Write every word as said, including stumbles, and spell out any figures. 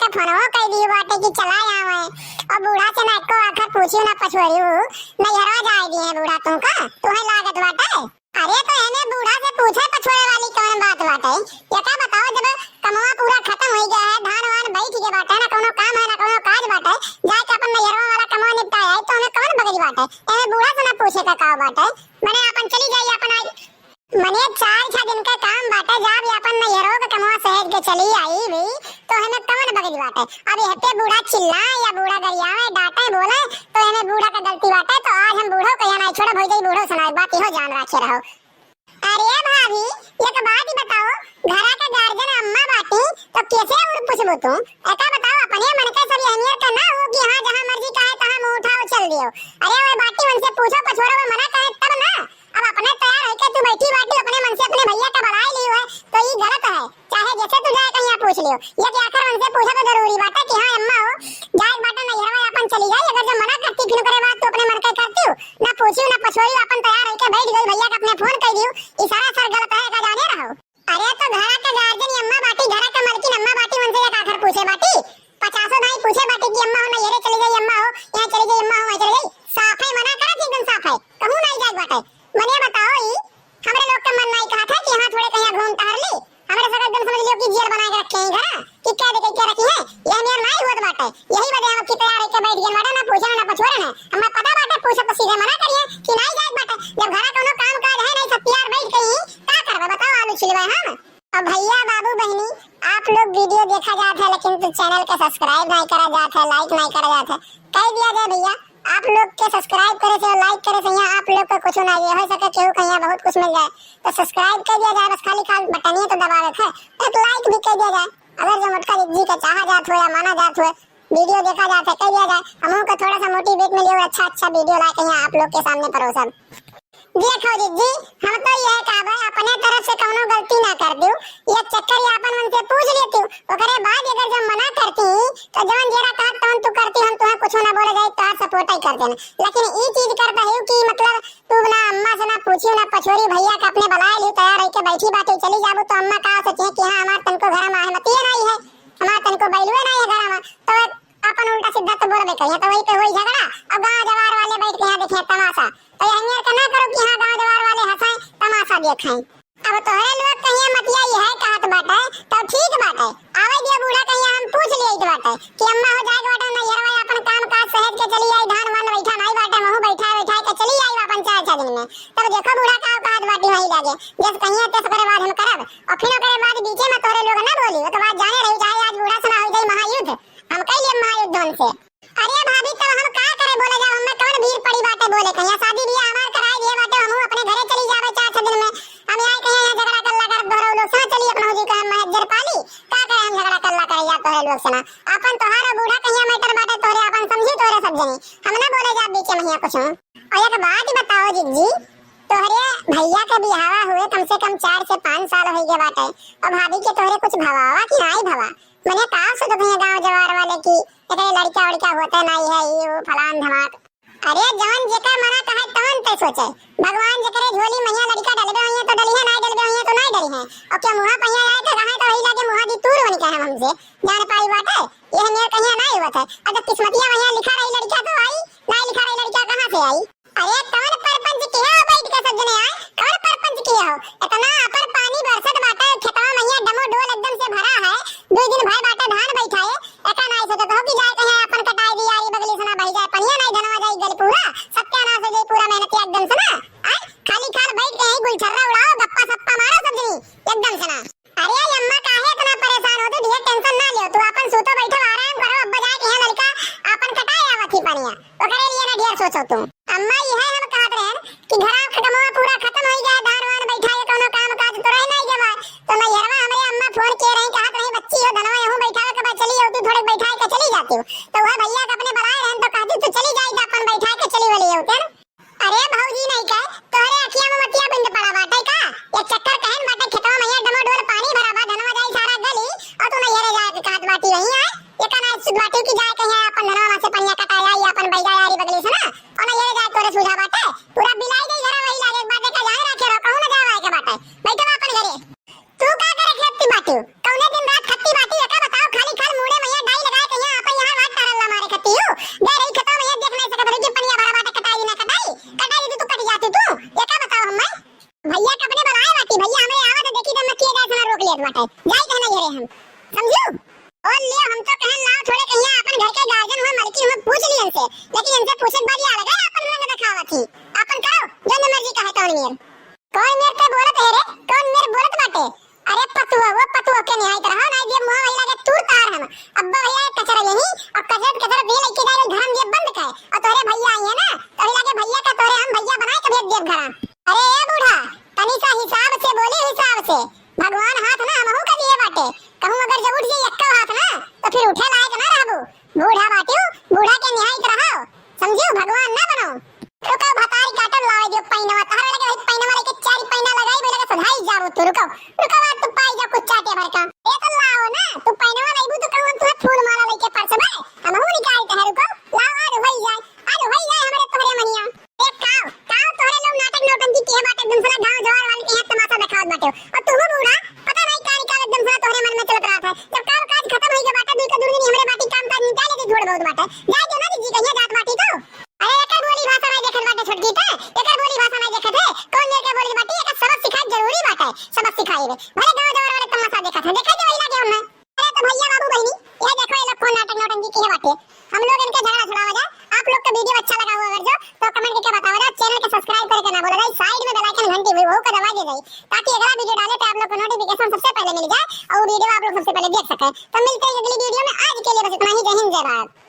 के फोनवो कइ दिहु बाटे कि चला आवे। और बूढ़ा से ना एको आखर पूछियो ना पछोरियो, नैहरवा जाए दिहे बूढ़ा तुमका, तुहे लागत बाटे। अरे तो एमे बूढ़ा से पूछे पछोरे वाली कौन बात बाटे? ये का बताओ, जब कमवा पूरा खत्म होइ गया है, धान वान बैठ गए बाटे, ना कौनो काम है, ना कौनो काज बाटे, जाके अपन नैहरवा वाला कमवा निपटाए आई, तो हमें कौन बगज बाटे? एमे बूढ़ा से ना पूछे का का बाटे? मने अपन चली जाई, अपन आई, मने चार छह दिन के काम बाटे, जाब अपन नैहरवा के कमवा सहेज के चली आई भी, तो हमें कौन बगज बाटे? अब एहपे बूढ़ा चिल्लाए या बूढ़ा गरियावे, डांटे, बोले, तो एमे बूढ़ा के गलती बाटे। तो आज हम बूढ़ो के यहाँ नहीं छोड़ब, होइ जाई बूढ़ो सुनाए बात, इहो जान राखे रहो। अरे भाभी, एक बात ही बताओ, घरा के गार्जियन अम्मा बाटी, तो कैसे और पूछबो तू? एका बताओ, अपने मन के सब एहमियत का ना हो कि हाँ, जहाँ मर्जी कहे, तहाँ मुँह उठाओ, चल दियो। अरे वो बाटी, उनसे पूछो, पछोरो, वो मना करे तब ना। अब अपने तैयार होके तू बैठी बाटी, अपने मन से अपने भैया का बुलाए लियो है, तो ये गलत है। चाहे जैसे तू जाए कहीं पूछ लियो, ये कि आखिर उनसे पूछा तो जरूरी बाटे कि हाँ अम्मा हो, जाए बाटे नैहरवा अपन चली जाई। अगर जब मना करती फिर ओकरे बाद तू अपने मन के करती हो, ना पूछी ना पछोरी, अपन तैयार होके बैठ गई, भैया का अपने फोन कर दियो, इशारा सर गलत है का जाने रहो। अरे तो घरा के गार्जियन अम्मा बाटी, घरा के मलकिन अम्मा बाटी, उनसे एक आखिर पूछे बाटी, पचासों दाई पूछे बाटी कि अम्मा हो नैहरे चली जाई, अम्मा हो यहाँ चली जाई, अम्मा हो वहाँ चली जाई, साफ है मना करा थी एकदम साफ है, कहूँ नहीं जाए बाटे। मने बताओ ई हमरे लोग के मन नहीं कहत है कि हाँ थोड़े कहीं घूम टहर ली। हमरे सब एकदम समझ लियो कि जेल बना के रखे हैं घर, कि कैद करके रखी है। ये मेर नहीं होत बाटे, यही वजह हम कि तैयार होके बैठ गए बाटे, ना पूछे ना पछोरे ना। हमें पता बाटे पूछे तो सीधे मना करिए कि नहीं जाए बाटे। जब घर कोनो काम काज है नहीं, सब तैयार बैठ गई, का करबे बताओ, आलू छिलबे हम? अब भैया बाबू बहनी, आप लोग वीडियो देखा जात है लेकिन तो चैनल का सब्सक्राइब नहीं करा जात है, लाइक नहीं करा जात है, कह दिया जाए भैया, आप लोग के सब्सक्राइब करे से और लाइक करे से यहाँ आप लोग को कुछ ना ये हो सके, केहू कहीं बहुत कुछ मिल जाए तो सब्सक्राइब कर दिया जाए, बस खाली खाल बटनिए तो दबावे के है, एक लाइक भी कर दिया जाए। अगर जो मोटका जी के चाहा जात हो या माना जात हो, वीडियो देखा जात है, कर दिया जाए, हमहू को थोड़ा सा मोटिवेट मिले और अच्छा अच्छा वीडियो ला के यहाँ आप लोग के सामने परोसब। देखो दीदी, हम तो यह कहबे अपने तरफ से कौनो गलती ना कर दू, ये चक्कर ये अपन उनसे पूछ लेती, ओकरे बाद अगर जब मना करती तो जवन जेरा कहत तवन तू करती, हम तुहे कुछ ना बोले जाए, तोहार सपोर्ट ही कर देना। लेकिन ई चीज कर दही कि मतलब तू ना अम्मा से ना पूछी ना पछोरी, भैया का अपने बुलाए ली, तैयार होके बैठी बाटे, चली जाबू तो अम्मा का सोचे कि हाँ हमार तनको घर में अहमतिये नहीं है, हमार तनको बैलुए नहीं है घर में, तो अपन उल्टा सीधा तो बोलबे करिए, तो वही पे वही झगड़ा, और गाँव जवार वाले बैठ के यहाँ देखे तमाशा। तो ये नियर के ना करो कि हाँ गाँव जवार वाले हंसाए, तमाशा देखाए। अब तोहरे लोग कहिए मतिया ये है कहत बाटे, तो ठीक बाटे, आवे दियो बूढ़ा कहिए हम पूछ लिए बाटे कि अम्मा हो जाए बाटे नैहरवा अपन काम काज सहेज के चली आई, धान वान बैठा नहीं बाटे, महू बैठा बैठा के चली आई अपन चार छह दिन में। तब देखो बूढ़ा का कहत बाटी वही लागे, जस कहिए तस ओकरे बाद हम करब, और फिर ओकरे बाद बीचे में तोहरे लोग ना बोली, ओकरे बाद जाने रही चाहे आज बूढ़ा सना हो जाए महायुद्ध। हम कह लिए महायुद्ध उनसे। अरे भाभी, तब हम का करे बोले जाओ, हमें कौन भीड़ पड़ी बाटे बोले, कहीं शादी बियाह हमार कराए दिए बाटे, हमहू अपने घरे चली जावे चार छह दिन में। हम यहाँ कहीं यहाँ झगड़ा करला कर दोहरा लोग से ना चली, अपना जी का मैनेजर पाली, का करे हम झगड़ा करला करे या तोहरे लोग से ना। अपन तोहार बूढ़ा कहिया मैटर बाटे तोहरे, अपन समझी तोहरे सब जनी, हम ना बोले जा बीच में यहाँ कुछ। और एक बात बताओ जिज्जी, तोहरे भैया के बिहावा हुए कम से कम चार से पाँच साल हो गए बाटे, और भाभी के तोहरे कुछ भवावा कि नाई भवा? मने का सोचत हैं गांव जवार वाले कि एकरे लड़का उड़का होते नहीं है, ये वो फलान धमाक। अरे जवन जेकर मना कहे तवन ते सोचे, भगवान जेकरे झोली मैया लड़का डलबे होइए तो डलिए, ना डलबे होइए तो ना डलिए। और क्या मुहा पहिया आए तो रहे तो वही लागे मुहा दी तूर बन के हम हमसे जान पाई बाटे, ये मेर कहिया ना हुआ था। अगर किस्मतिया वहिया लिखा रही लड़का तो आई, ना लिखा रही लड़का कहाँ से आई? अरे कौन परपंच किया हो बैठ के सब जने आए? कौन परपंच किया हो? इतना अपर पानी बरसत बाटे, खेतवा मैया डमो डोल एकदम से भरा है। दो दिन भय बाटे धान बैठाए, एका नाई सोचत हो कि जाए कहीं अपन कटाई दी यारी बगली से ना बही जाए पनिया, नाई धनवा जाई गल पूरा, सत्यानाश हो जाई पूरा मेहनतिया एकदम से ना। आए खाली खाल बैठ के यहीं गुलछर्रा उड़ाओ, गप्पा सप्पा मारो सब जनी एकदम से ना। अरे अम्मा काहे इतना परेशान हो तू, ढेर टेंशन ना लियो, तू अपन सूतो बैठो आराम करो, अब्बा जाए के यहाँ लड़का अपन कटाए आवत ही पनिया, ओकरे लिए ना ढेर सोचो तू। अम्मा ये है हम कहत रहन कि घरा खटमवा पूरा खत्म हो गया, धान वान बैठाए कोनो काम काज तो रह नहीं गवा, तो नैहरवा हमरे अम्मा फोन के रही कहत रही बच्ची हो धनवा यहूँ बैठावे के बाद चली जाती, थोड़े बैठाए के चली जाती, तो वह भैया के अपने बुलाए रहन तो कहती तू चली जाई तो अपन बैठाए के चली वाली होते ना। अरे भौजी नहीं कहे, तोहरे अखिया में मटिया बिंद पड़ा बाटे का? ये चक्कर कहन बाटे खेतवा में ये डमोडोल पानी भरा बा, धनवा जाई सारा गली, और तू नैहरे जाए के कहत बाटी रही है। ये का ना सुध बाटी की जाए कहीं अपन धनवा में से पनिया कटा जाई, अपन बैगा यारी बगली से ना, और नैहरे जाए तोरे सुझा बाटे, पूरा बिलाई दे घरा वही लागे एक बाटे का जाने रखे रहो, कहूँ ना जाए के बाटे, बैठो अपन घरे। तू का करे खेलती बाटी? कौने दिन रात खत्ती बाटी, एका बताओ, खाली खाल मुड़े मैया डाई बाटे, जाई कहना ये रे हम, समझू? और लियो, हम तो कहन लाओ थोड़े कहिया अपन घर के गार्जियन हुआ, मलकिन हुआ, पूछ लियो इनसे, लेकिन इनसे पूछे के बाद ये अलग है, अपन रंग दिखावत ही, अपन करो, जौन मर्जी कहे तौन मेर। कौन मेर ते बोलत है रे? कौन मेर बोलत बाटे? अरे पतुआ, वो पतुआ के निहाइत रहो, नाहीं जे मुँह वही लागे तूर तार हम। अब्बा भैया के कचरा यही, और कचरा के कचरा भी लेके जाए, घर में ये बंद करे। और तोहरे भैया आई है ना, तो वही लागे भैया का तोहरे हम भैया बनाए के भेज देब घरा। अरे ए बूढ़ा, तनी सा हिसाब से बोली, हिसाब से। भगवान हाथ ना हमहू का दिए बाटे, कहूँ अगर जब उठ जाई एक्को हाथ ना, तो फिर उठे लायक ना रहबू। बूढ़ा बाटियो, बूढ़ा के निहाइत रहो, समझियो, भगवान ना बनो। रुको, भतारी काटब, लावे दियो पैनवा, तहरा लगे वही पैनवा लेके चारी पैना लगाई, बोले के सधाई जाबो तू, रुको, रुको, आज तू पाई जा कुछ चाटे भर का। ए तो लाओ ना, तू पैनवा लइबू तो कहूँ हम तुहे फूल माला लेके परसबे, हमहू निकाल के है, रुको, लाओ, आज होई जाए, आज होई जाए हमरे तोहरे मनिया। ए काव, काव तोहरे लोग नाटक नौटंकी किहे बाटे, एकदम साला गाँव जवार वाले के यहाँ तमाशा देखावत बाटे। और तू बूढ़ा, पता नहीं का निकाल एकदम साला तोहरे मन में चलत रहत है। जब काम काज खत्म होई के बाटे, दुई का दुर्गनी हमरे बाटी काम काज निकाले के झोड़ बहुत बाटे। जाए के ना दीजिए कहिया जात बाटी तो। अरे एकर बोली भाषा नहीं देखत बाटे छोटकी ते, एकर बोली भाषा नहीं देखत है। कौन मेर के बोली बाटी, एकर सबक सिखाए जरूरी बाटे, सबक सिखाए रे। भले गाँव जवार वाले तमाशा देखत है, देखे के वही लागे हमने। अरे तो भैया बाबू बहिनी, ये देखो ये लोग कौन नाटक नौटंकी किहे बाटे। हम लोग इनके झगड़ा छुड़ावा जाए। आप लोग का वीडियो अच्छा लगा हो अगर जो, तो कमेंट करके बतावा जाए। चैनल के सब्सक्राइब करके ना बोला जाए, साइड में बेल आइकन घंटी हुई, वो का दबा दे जाए, ताकि अगला वीडियो डाले तो आप लोग को नोटिफिकेशन सबसे पहले मिल जाए और वीडियो आप लोग सबसे पहले देख सके। तो मिलते हैं अगली वीडियो में, आज के लिए बस इतना ही। जय हिंद, जय भारत।